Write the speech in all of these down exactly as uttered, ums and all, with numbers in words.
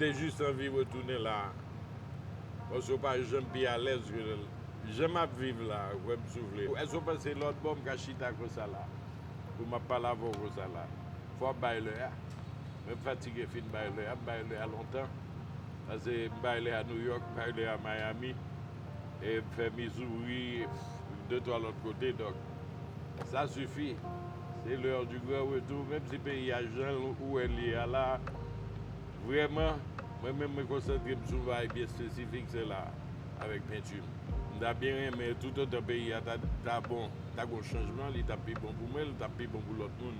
Te jis anvi retounen la a. Paske w pa janm pi alèz ke lè l. Jan m ap viv la a, kwè m si w vle. Èske w panse lòt bò m ka chita konsa la a? Pou m ap pale avè w konsa la a. Fò w ap bay lè a. Mwen m fatige fin bay lè a, m bay lè a lontan. Paske m bay lè a New York, m bay lè a Miami, e m fè Missouri, de twa lòt kote, donk, sa sifi. Se lè du gran retou, menm si peyi a jan ou wè l ye a la, vrèman, mwen menm mwen konsantre m sou yon bagay byen espesifik, se la, avèk penti m. M ta byen renmen, toutotan peyi a ta, ta bon, ta gon chanjman, li t ap pi bon pou mwen, li t ap pi bon pou lòt moun.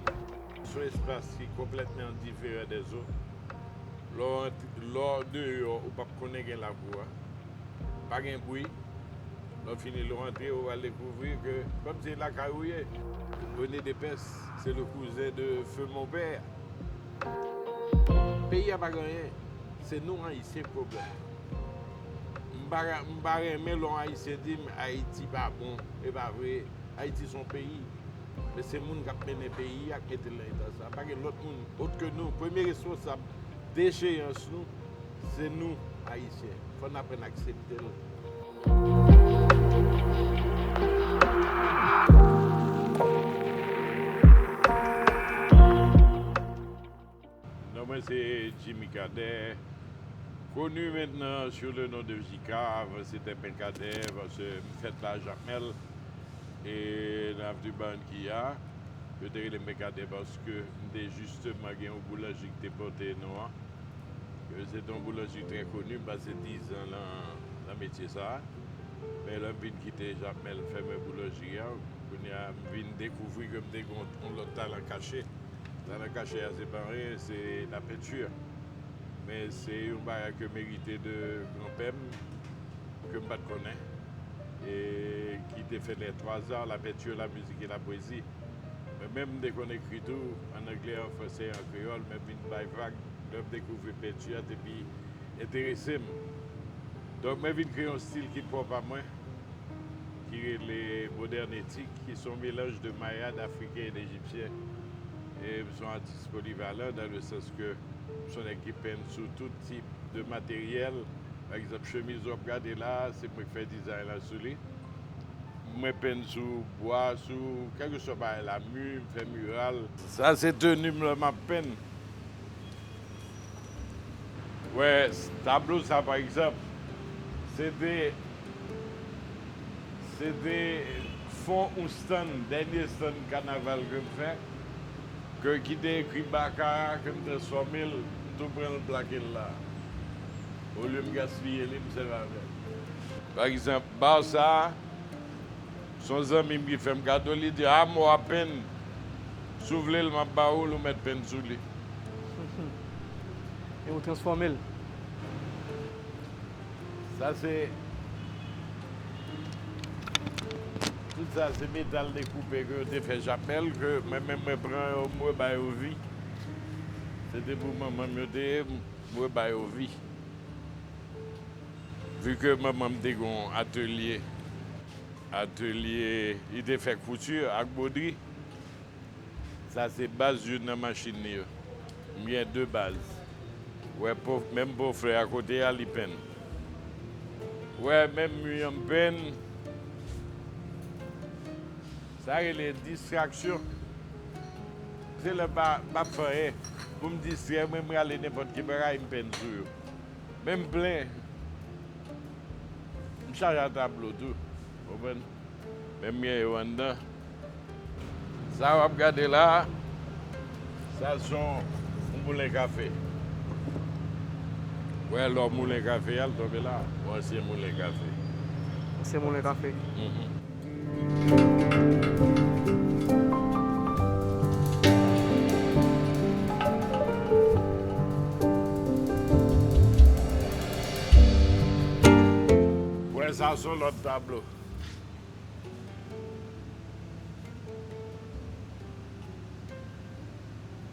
Se yon espas ki konplètman diferan dèzòt. Lè w ant-, lè w deyò, ou p ap konnen gen lakou a. Pa gen bri. Lè w fini, lè w antre, ou pral dekouvri ke, kòmsi se lakay ou ye. René Depès, se le cousin de feu mon père. Peyi a pa gen anyen. Se nou Ayisyen k pwoblèm. M pa, m pa renmen lè yon Ayisyen di m Ayiti pa bon. E pa vre. Ayiti se yon peyi. Men se moun k ap mennen peyi a k mete l nan eta sa. Pa gen lòt moun, ot ke nou. Premye responsab decheyans nou, se nou, Ayisyen. Fò n aprann aksepte l. Non mwen se Jimmy Cadet, connu maintenant sous le nom de J K, avan se te Pen Cadet, paske m fèt la Jakmèl, e nan avni Barranquilla, yo te rele m Pen Cadet paske m te jisteman gen yon boulanjri ki te pote non an. E se te yon boulanjri trè koni, m pase dizan nan, nan metye sa a. Men lè m vin kite Jakmèl fèmen boulanjri a, kounye a m vin dekouvri ke m te gen yon, yon lòt talan kache. Talan kache a se pa anyen, se la peinture. Men se yon bagay ke m erite de granpè m, ke m pa t konnen, e ki te fè les trois arts, la peinture, la musique et la poésie. Mwen menm, m te konn ekri tou, an anglè, an fransè, an kreyòl, men m vin bay vag, lè m dekouvri penti a, te pi enterese m. Donk, mwen vin kreye yon stil ki pwòp a mwen, ki rele Modènetik, ki se yon melanj de maya, d afriken e d ejipsyen. E m se yon atis polivalan, dans le sens que m se yon nèg ki penn sou tout tip de materyèl. Pa egzanp, chemiz w ap gade la a, se mwen k fè dizay la sou li. Mwen penn sou bwa, sou kèlkeswa bagay la, mi, m fè miral. Sa se teni m lè m ap penn. Wè, tablo sa, pa egzanp, se te, se te fon yon stand, dènye stand kanaval ke m fè, ke, ki te ekri Baka a, ke m transfòme l, m tou pran l plake l la. Olye m gaspiye li, m sèvi avè l. Pa egzanp, ba w sa a, se yon zanmi m ki fè m kado, li di, "A, mò ap penn. Si w vle l, m ap ba ou l, ou mèt penn sou li." E ou transfòme l. Sa se, tout sa se metal dekoupe ke yo te fè Jakmèl, ke mwen menm mwen pran yo, mwen ba yo vi. Se te pou manman m yo te ye, mwen ba yo vi. Vu ke manman m te gen yon atelye, atelye, li te fè kouti ak bwodri. Sa se baz youn nan machin li yo. M gen de baz. Wè, po, menm po flè a kote a, li penn. Wè, menm mi an m penn. Sa rele distraksyon. Se lè m pa, m p ap fè anyen. Pou m distrè mwen, m rale nenpòt ki bagay, m penn sou yo. Men m plen. M chaje a tablo tou. Konprann? Men m gen yo anndan. Sa w ap gade la a, sa se yon, yon moulen kafe. Wè, lè w moulen kafe a, l tonbe la. Yon ansyen moulen kafe. Ansyen moulen kafe. Mhm. Wè, sa se yon lòt tablo.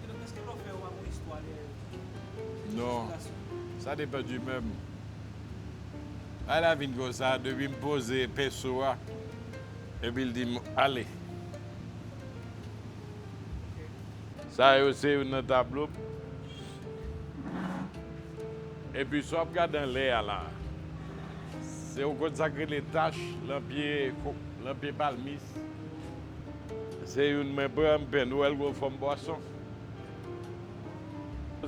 Kidonk, èske lè w fè, w ap yon istwa dèyè l? Non. Sa depann di menm. Bagay la vin konsa, depi m poze penso a, epi l di m, "Ale." Sa yo se youn nan tablo m. Epi sa w ap gade anlè a la, se w konn sa k rele tach lan pye ko-, lan pye palmis. Se youn mwen pran, m penn, ou wè l gen yon fòm bwason.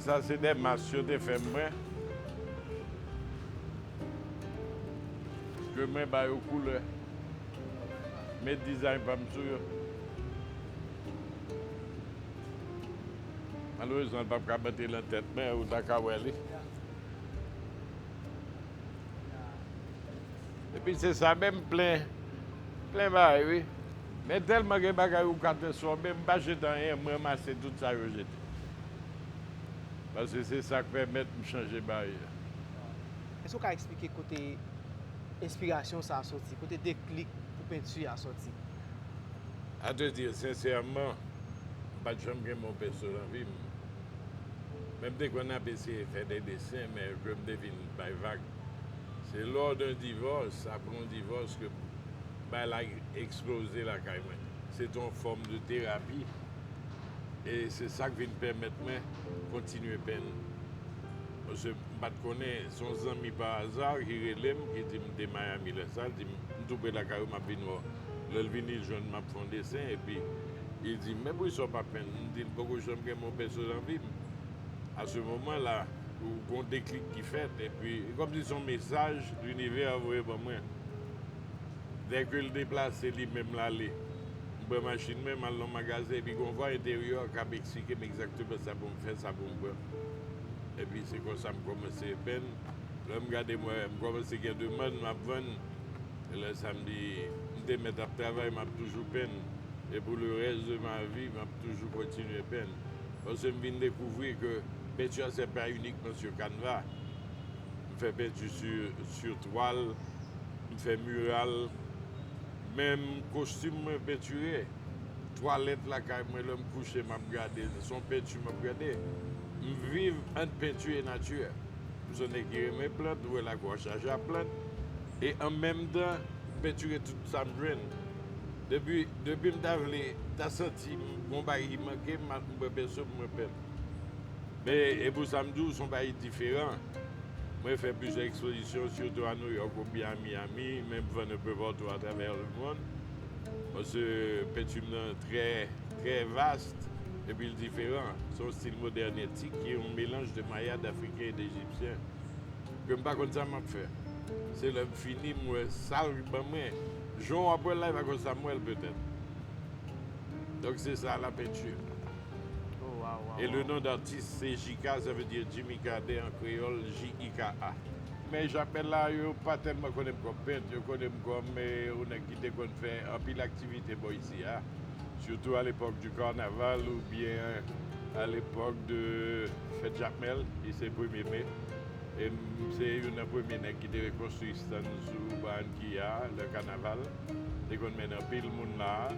Sa se de mas yo te fè mwen, ke mwen ba yo koulè. Met dizay pa m sou yo. Malerezman, l p ap ka mete lan tèt mwen, ou ta ka wè li. Epi se sa menm, plen, plen bagay, wi. Men tèlman gen bagay ou ka transfòme, m pa jete anyen, m ranmase tout sa yo jete. Paske se sa k pèmèt m chanje bagay la. Èske w ka eksplike kote enspirasyon sa a soti, kote deklik pou penti a soti? A te di sensèman, m pa t janm gen bon penso nan vi m. Men m te konn ap eseye fè de desen, men ke m te vin bay vag. Se lors d'un divorce, apre yon divòs, ke bagay la eksploze lakay mwen. Se te yon fòm de terapi. E se sa k vin pèmèt mwen kontinye penn. Paske m pa t konnen, se yon zanmi pa aza ki rele m, ki di m te Miami lè sa, l di m, m tou pre lakay ou, m ap vin wè w. Lè l vini, l jwenn m ap fè yon desen, epi li di m, men poukisa w pa penn? M di l, poko janm gen bon penso nan vi m. A se moman la, ou gon deklik ki fèt, epi e kòmsi se yon mesaj linivè a voye ban mwen. Dèke l deplase li menm l ale, m pran machin mwen, m al nan yon magazen, epi gon vwa enteryè k ap eksplike m egzakteman sa pou m fè, sa pou m pran. Epi se konsa m kòmanse penn. Lè m gade, m wè m kòmanse gen demann, m ap vann. E lè sa m di, m te mèt ap travay, m ap toujou penn. E pou le rès de ma vi, m ap toujou kontinye penn. Paske m vin dekouvri ke penti a, se pa inikman sou kanva. M fè penti sou, sou twal, m fè miral, menm kostim mwen pentire, twalèt lakay mwen, lè m kouche, m ap gade, se yon penti m ap gade. M viv ant penti e nati. M se yon nèg ki renmen plant, ou wè lakou a chaje ak plant, e an menm tan, m pentire tout sa m jwenn. Depi, depi m ta vle, ta santi m gon bagay ki manke m, m pran penso pou mwen penn. Men, e pou sa m di w, se yon bagay diferan. Mwen fè plizyè ekspozisyon, sitou a Nouyòk oubyen a Miami, men m vann enpe patou atravè lemonn. Paske penti m nan trè, trè vast, epi l diferan. Se yon stil modènetik ki yon melanj de mayad afriken e de ejipsyen. Ke m pa konn sa m ap fè. Se lè m fini, m wè sa l ban mwen. Jan w ap wè l la, e pa konsa m wè l petèt. Donk, se sa, la peinture. Oh, wow, wow, e le nom d'artiste, c'est J K, ça veut dire Jimmy Cadet en créole, J I K A. Men Jakmèl la, yo pa tèlman konnen m kòm pent, yo konnen m kòm, eh, yon nèg ki te konn fè anpil aktivite bò isi a. Surtout à l'époque du carnaval oubyen à l'époque de fèt Jakmèl, ki se premye me. E m se youn nan premye nèg ki te rekonstwi stand sou Barranquilla, lè kanaval. Te konn mennen anpil moun la.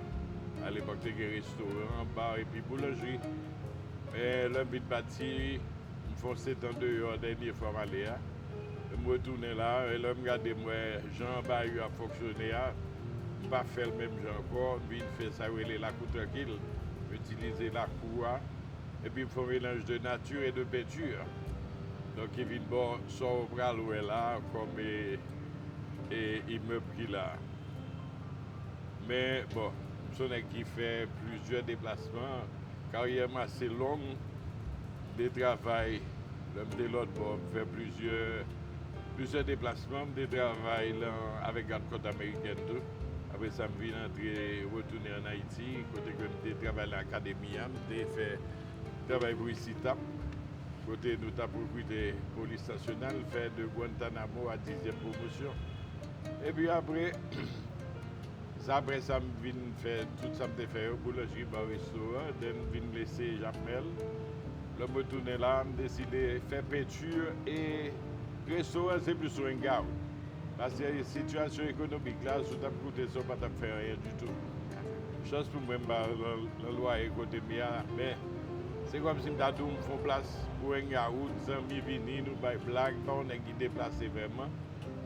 Alepòk, te gen restoran, bar epi boulanjri. Men lè m vin pati, m fè yon setan deyò, dènye fwa m ale a. M retounen la, e lè m gade, m wè jan bagay yo ap fonksyone a, m pa fè l menm jan ankò, m vin fè sa yo rele lakou trankil. M itilize lakou a, epi m fè yon melanj de nature et de peinture. Donk, ki vin ba w sa w pral wè la kòm, e, e, imèb ki la. Men, bon, m se yon nèg ki fè plizyè deplasman. Karyè m ase long. M te travay, lè m te lòt bò, m fè plizyè, plizyè deplasman. M te travay lan, avèk Gad Kòt Amerikèn tou. Apre sa, m vin antre, retounen ann Ayiti, kote ke m te travay nan akademi a, m te fè travay pou ICITAP, kote nou t ap rekrite polis nasyonal, fè de Guantanamo a dizyèm pwomosyon. Epi apre, sa, apre sa, m vin fè tout sa m te fè yo, boulanjri, ba, restoran, then m vin lese Jakmèl. Lè m retounen la, m deside fè penti e restoran, se plis yon hangout. Paske sitiyasyon ekonomik la, si w t ap koute sa, w pa t ap fè anyen ditou. Chans pou mwen, m pa lan, lan lwaye kote m ye a, men se kòmsi m ta di w m fè yon plas pou hangout, zanmi vini, nou bay blag, m pa yon nèg ki deplase vrèman.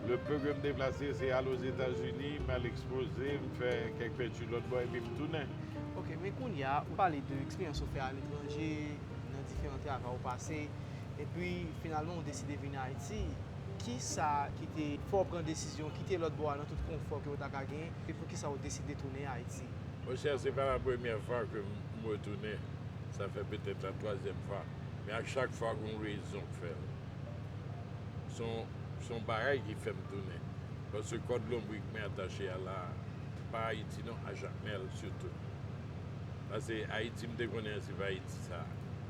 Le peu ke m deplase, se al Ozetazini, m al ekspoze, m fè kèk penti lòt bò, epi m tounen. Ok, men kounye a, ou pale de eksperyans ou fè aletranje, nan diferan travay ou pase, Epi, finalman, ou deside vin Ayiti. Kisa ki te fè w pran desizyon kite lòt bò a nan tout konfò ke w ta ka genyen? E poukisa w deside tounen Ayiti? Monchè, se pa la premyè fwa ke m retounen. Sa fè petèt la twazyèm fwa. Men a chak fwa, gen yon rezon k fè l. Se yon, se yon bagay ki fè m tounen. Paske kòd lonbrik mwen atache a la, pa Ayiti non, a Jakmèl sitou. Paske Ayiti, m te konnen se pa Ayiti sa.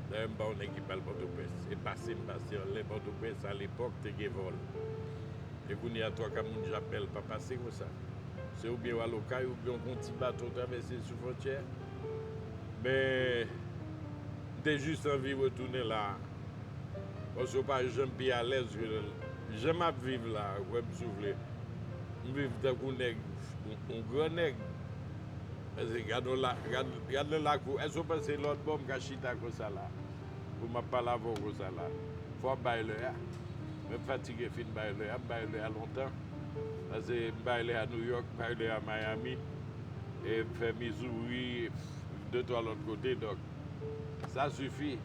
Dayè, m pa yon nèg ki pral Pòtoprens. E pase m pase anlè Pòtoprens, alepòk, te gen vòl. E kounye a, twa ka moun Jakmèl pa pase konsa. Se oubyen w al okay, oubyen w pran yon ti bato w travèse sou fwontyè. Men, m te jis anvi retounen la. Paske w pa janm pi alèz ke jan m ap viv la, kwè m si w vle. M viv tankou nèg, yon, yon gran nèg. Paske gad yon la, gad, gad nan lakou. Èske w panse lòt bò m ka chita konsa la? Pou m ap pale avè w konsa la. Fò w ap bay lè a. Mwen m fatige fin bay lè a, m bay lè a lontan. Paske m bay lè a Nouyòk, m bay lè a Miami, e m fè Missouri, de twa lòt kote, donk, sa sifi.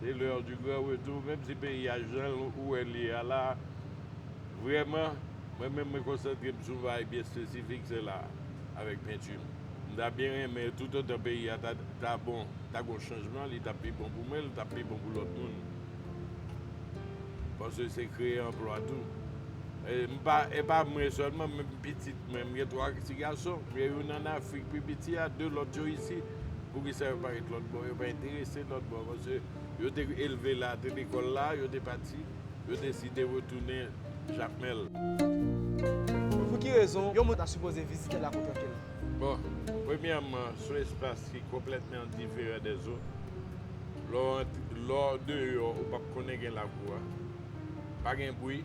Se l'heure du grand retour, menm si peyi a jan ou wè l ye a la, vrèman, mwen menm mwen konsantre m sou yon bagay byen espesifik, se la, avèk penti m. M ta byen renmen, toutotan peyi a ta, ta bon, ta gen yon chanjman, li t ap pi bon pou mwen, li t ap pi bon pou lòt moun. Paske se kreye anplwa tou. E m pa, e pa mwen sèlman, menm pitit mwen, m gen twa ti gason. M gen youn ann Afrik pi piti a, de lòt yo isi. Poukisa yo pa ret lòt bò? Yo pa enterese lòt bò, paske yo te elve la, te lekòl la, yo te pati, yo deside retounen Jakmèl. Pou ki rezon yon moun ta sipoze vizite Lakou Trankil? Bon, premyèman, se yon espas ki konplètman diferan dèzòt. Lè w ant-, lè w deyò, ou p ap konnen gen lakou a. Pa gen bri.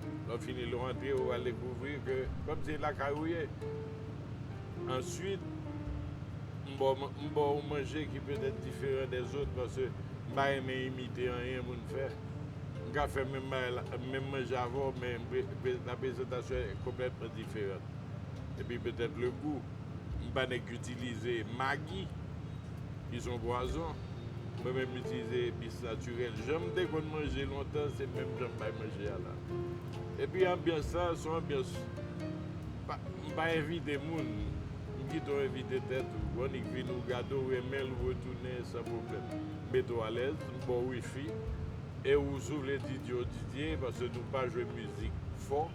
Lè w fini, lè w antre, ou pral dekouvri ke kòmsi lakay ou ye. Answit, m ba w man-, m ba w manje ki petèt diferan dèzòt, paske m pa renmen imite anyen moun fè. M ka fè menm bagay la, menm manje avè w, men pre-, pre-, la prezantasyon konplètman diferan. Epi petèt le gou. M pa nèg ki itilize magi, ki se yon pwazon. Mwen menm, m itilize epis natirèl. Jan m te konn manje lontan, se menm jan m bay manje a la. Epi anbyans la, se yon anbyans, pa, m pa envite moun. M kite w envite tèt ou. W annik vin, ou gade, w renmen l, ou retounen san pwoblèm. M mete w alèz, m ba w wifi. E ou, si w vle didye, w didye, paske nou pa jwe mizik fò.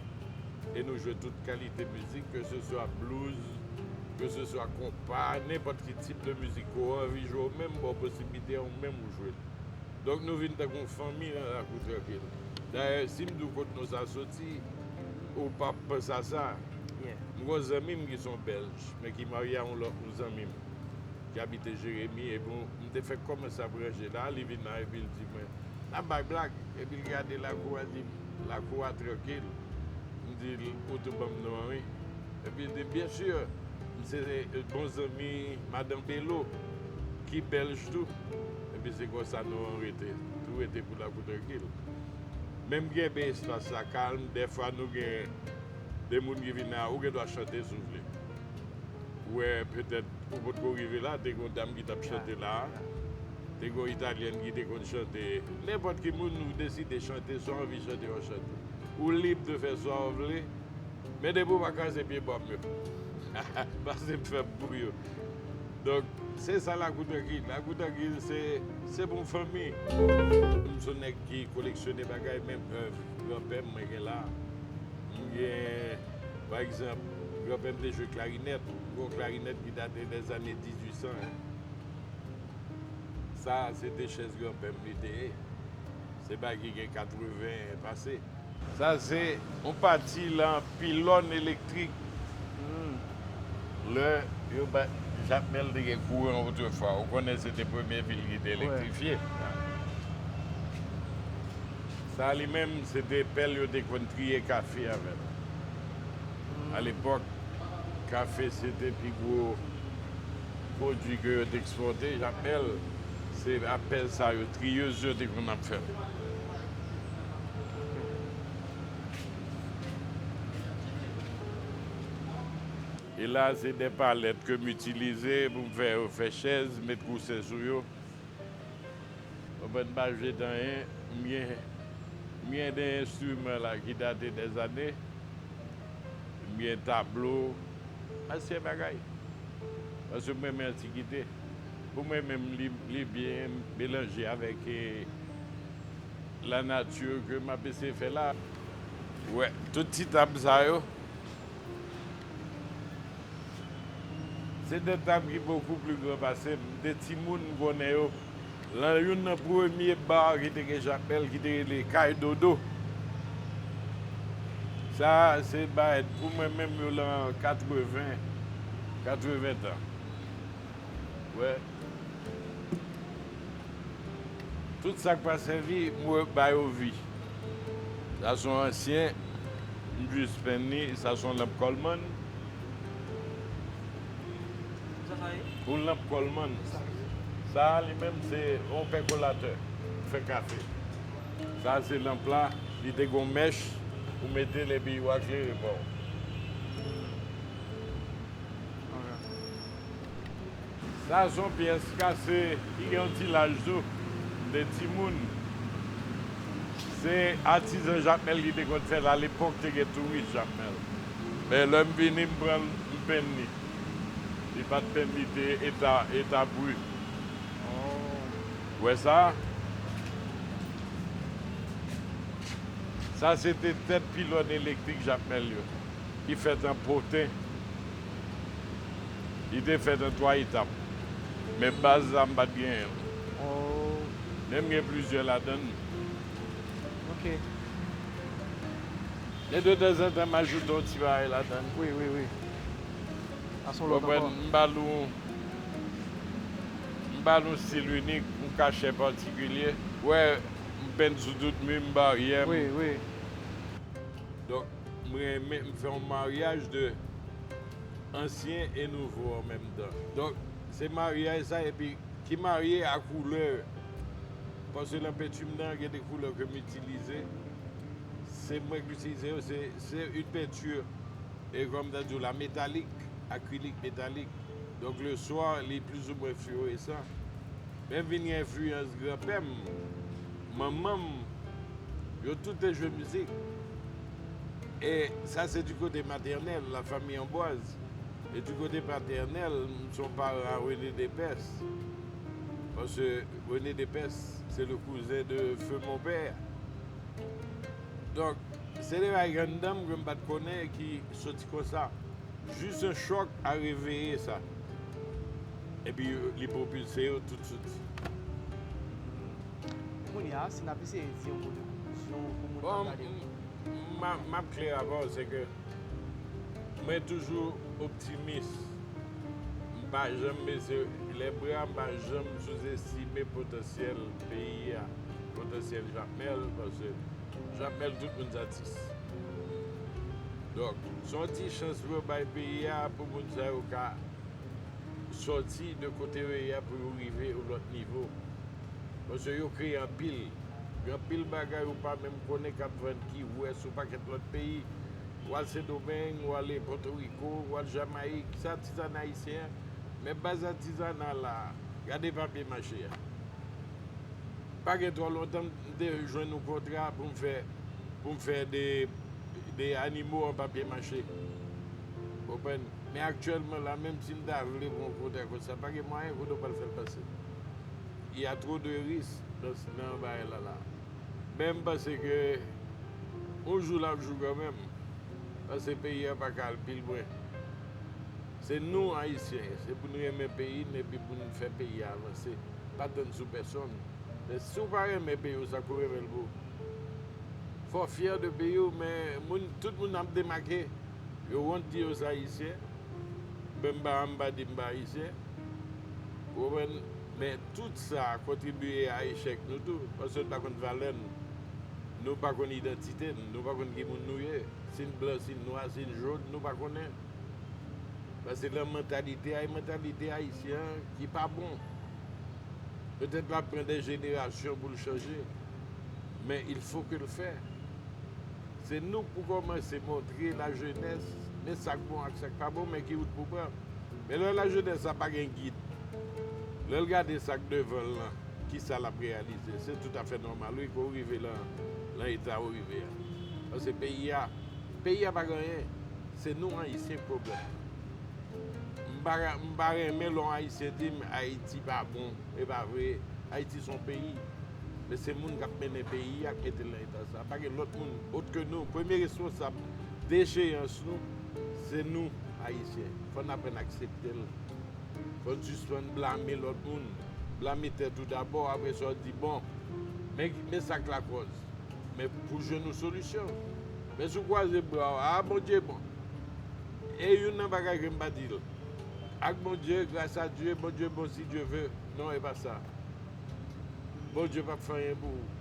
E nou jwe tout kalite mizik, ke se swa blues, ke se swa konpa, nenpòt ki tip de mizik ke w anvi jwe, ou menm ba w posiblite a, ou menm ou jwe l. Donk, nou vin tankou yon fanmi nan Lakou Trankil. Dayè, si m di w kot non sa soti, ou p ap panse a sa. M gen yon zanmi m ki se yon Bèlj, men ki marye a yon lòt, yon zanmi m, ki abite Jeremi, epi m te fèk kòmanse ap ranje la, li vin la, epi l di mwen, n ap bay blag, epi l gade lakou a, li di m, lakou a trankil. M di l, ou tou ban m non an, wi. Epi l di m, byen si, m se bon zanmi madan Belo, ki Bèlj tou. Epi se konsa non an rete, tou rete pou Lakou Trankil. Men m kenbe espas la kalm, dèfwa nou gen de moun ki vin la, ou gen dwa chante si w vle. Ou wè, petèt, ou potko rive la, te gen yon dam ki t ap chante la. Te gen yon Italyèn ki te konn chante. Nenpòt ki moun ou deside chante, sa w anvi chante, w ap chante. Ou lib de fè sa w vle. Men depi w pa kraze pye bòm yo. Pase m fè m pou yo. Donk, se sa Lakou Trankil. Lakou Trankil, se, se pou fanmi. M se yon nèg ki koleksyone bagay, menm èv granpè m, mwen gen la. M gen, pa egzanp, granpè m te jwe klarinèt. Yon klarinèt ki date dèzane dizuit san, en. Sa, se te chèz granpè m li te ye. Se bagay ki gen katreven pase. Sa, se yon pati lan pilòn elektrik. Lè yo ba, Jakmèl te gen kouran otrefwa. Ou konnen se te premye vil ki te elektrifye. Sa li menm, se te pèl yo te konn triye kafe avè l. Alepòk, kafe se te pi gwo pwodui ke yo te ekspòte. Jakmèl, se a pèl sa yo, triyez yo te konn ap fè l. E la, se de palèt ke m itilize pou m fè yo fè chèz, met kousen sou yo. Konprann, pa jete anyen. M gen, m gen de enstriman la ki date dèzane. M gen tablo, ansyen bagay. Paske m renmen antikite. Pou mwen menm, li, li byen melanje avèk, eh, lanati ke m ap eseye fè la. Wè, tout ti tab sa yo, se de tab ki bokou pli gran pase m. M te timoun, m konnen yo. Lan youn nan premye ba ki te gen Jakmèl ki te rele Kay Dodo. Sa, se ba pou mwen menm yo lan katreven, katreven tan. Wè. Tout sa k pa sèvi, mwen ba yo vi. Sa se yon ansyen, m jis penn li, sa se yon lanp Coleman. Sa sa ye? Yon lanp Coleman. Sa, li menm, se yon pèkolatè. Fè kafe. Sa, se lanp la, li te gon mèch, ou mete l epi w a klere pa w. Ok. Sa se yon pyès kase, li gen yon ti laj tou. M te timoun. Se atizan Jakmèl ki te konn fè l. Alepòk, te gen touris Jakmèl. Men lè m vini, m pran l, m penn li. Li pa t penn, li te eta, eta bri. Oh. Wè sa? Sa se te tèt pilòn elektrik Jakmèl yo, ki fèt an poten. Li te fèt an twa etap. Men baz la, m pa t genyen l. Oh. Men m gen plizyè ladan l. Ok. Men de tanzantan, m ajoute yon ti bagay ladan l. Wi, wi, wi. Sa se yon lòt ankò. Konprann? M ba l yon, m ba l yon stil inik, yon kachè patikilye. Wè, m penn sou tout mi m, baryè m. Wi, wi. Donk, m renmen, m fè yon maryaj de ansyen e nouvo an menm tan. Donk, se maryaj sa, epi ki marye a koulè. Paske nan penti m nan, gen de koulè ke m itilize. Se mwen ki itilize yo, se, se yon penti, e kòm m ta di w la, metalik, akrilik metalik. Donk, le swa, li plizoumwen fluoresan. Men m vin gen enfliyans granpè m, manman m, yo tout te jwe mizik. E sa se di kote matènèl, la famille Amboise. E di kote patènèl, m se yon paran a René Dépès. Paske René Dépès, se le cousin de feu mon père. Donk, se de bagay anndan m ke m pa t konnen ki soti konsa. Jis yon chòk a reveye sa. Epi li pwopilse yo tout soti. Kounye a, si n ap eseye di yon mo de konklizyon pou moun k ap gade nou. M, m, m ap klè avè w, se ke mwen toujou optimis. M pa janm bese lèbra, m pa janm souzestime potansyèl peyi a, potansyèl Jakmèl, paske Jakmèl tout moun se atis. Donk, se yon ti chans pou yo bay peyi a, pou moun sa yo ka sòti de kote yo ye a pou yo rive yon lòt nivo. Paske yo kreye anpil. Gen anpil bagay ou pa menm konnen k ap vann ki wès yon pakèt lòt peyi. W al Sendomeng, w ale Pòtoriko, w al Jamayik, se atizana ayisyen an. Men baz atizana la, gade papye mache a. Pa gen twò lontan, m te jwenn yon kontra pou m fè, pou m fè de, de animo an papye mache. Konprann? Men aktyèlman la, menm si n ta vle pran yon kontra konsa, pa gen mwayen kote w pral fè l pase. Il y a trop de risques dans, nan bagay la, la. Men m panse ke yon jou l ap jou kanmenm. Paske peyi a pa ka al pi lwen. Se nou, Ayisyen, se pou n renmen peyi n epi pou n fè peyi a avanse. Pa tann sou pèsonn. Men si w pa renmen peyi w, sa k pou renmen l pou ou? Fò w fyè de peyi w, men moun, tout moun ap demake. Yo wont di yo se Ayisyen. Men m pa, m pa di m pa Ayisyen. Ou konprann? Men tout sa kontribiye a echèk nou tou, paske n pa konn valè n. Nou pa konn idantite n, nou pa konn ki moun nou ye. Si n blan, si n nwa, si n jòn, nou pa konnen. Paske nan mantalite a, e mantalite ayisyen an ki pa bon. Petèt l ap pran de jenerasyon pou l chanje, men il faut que l fè. Se nou k pou kòmanse montre lajenès, men sa k bon ak sa k pa bon, men ki wout pou pran. Men lè lajenès la pa gen gid, lè l gade sa k devan l lan, kisa l ap reyalize. Se toutafè nòmal, wi, ke w rive lan, lan eta ou rive a. Paske peyi a, peyi a pa gen anyen. Se nou, Ayisyen, k pwoblèm. M pa, m pa renmen lè yon Ayisyen di m Ayiti pa bon. E pa vre. Ayiti se yon peyi. Men se moun k ap mennen peyi a k mete l nan eta sa. Pa gen lòt moun ot ke nou. Premye responsab decheyans nou, se nou, Ayisyen. Fò n aprann aksepte l. Fò n sispann blame lòt moun. Blame tèt ou dabò, apre sa w di, bon, men, men sa k lakòz. Men pou jwenn yon solisyon. Men si w kwaze bra w, a, Bondye bon. E youn nan bagay ke m pa di l. Ak Bondye, gras a Dye, Bondye bon si Dye ve. Non, e pa sa. Bondye p ap fè anyen pou ou.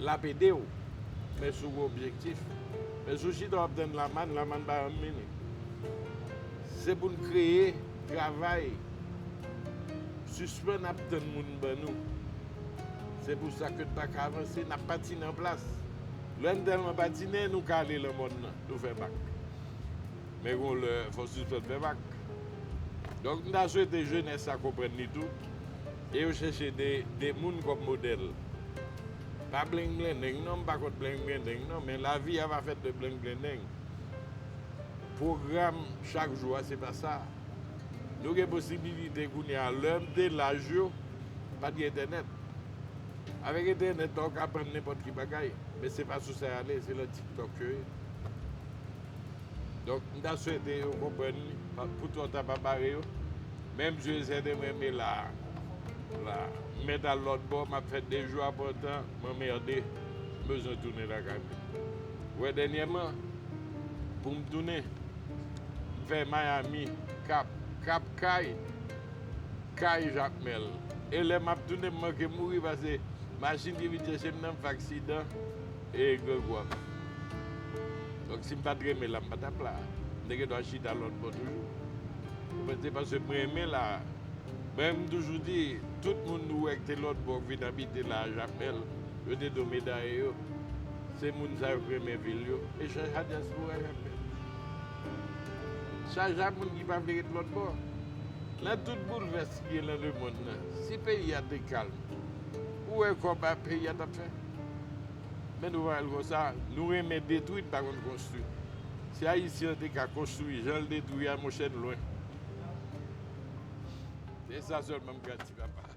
L ap ede w, men si w gen objektif. Men si w chita w ap tann lamàn, lamàn pa janm vini. Se pou n kreye, travay, sispann ap tann moun ban nou. Se pou sa ke n pa ka avanse, n ap patine an plas. Lè n tèlman patine, nou kale lan mòn nan, nou fè bak. Men gon lè, fò w sispann fè bak. Donk, m ta swete jenès sa konprann li tou, e yo chèche de, de moun kòm modèl. Pa bling blendeng non, m pa kont bling blendeng non, men lavi a pa fèt de bling blendeng. Pwogram chak jou a, se pa sa. Nou gen posibilite kounye a, lè m te laj yo, pa t gen entènèt. Avèk entènèt la, ou ka aprann nenpòt ki bagay, men se pa sou sa y ale, se lan TikTok yo ye. Donk, m ta swete yo konprann li, pa, pou twò ta pa bare yo. Men m sèten m renmen la a. La a. M mèt al lòt bò, m ap fè de jou a Pòtan, m anmède, m bezwen tounen lakay mwen. Ou wè, dènyèman, pou m tounen, m fè Miami, Kap, Kap Kay, Kay Jakmèl. E lè m ap tounen, m manke mouri paske machin ki vin chèche m nan, m fè aksidan e Grangwav. Donk, si m pa t renmen la, m pa t ap la. M te gendwa chita lòt bò toujou. Ou konprann, se paske m renmen la a. Mwen, m toujou di, tout moun nou wè ki te lòt bò, ki vin abite la a, Jakmèl, yo te dwe medaye yo. Se moun sa yo ki renmen vil yo. E chaja dyaspora Jakmèl. Chaja moun ki pa vle ret lòt bò. Lan tout boulvès ki gen lan lemonn nan, si peyi a te kalm, ou wè kòb a peyi a t ap fè? Men nou pa wè l konsa, nou renmen detwi, n pa konn konstwi. Si Ayisyen an te ka konstwi jan l detwi a, monchè, n lwen. Se sa sèlman m ka di, papa.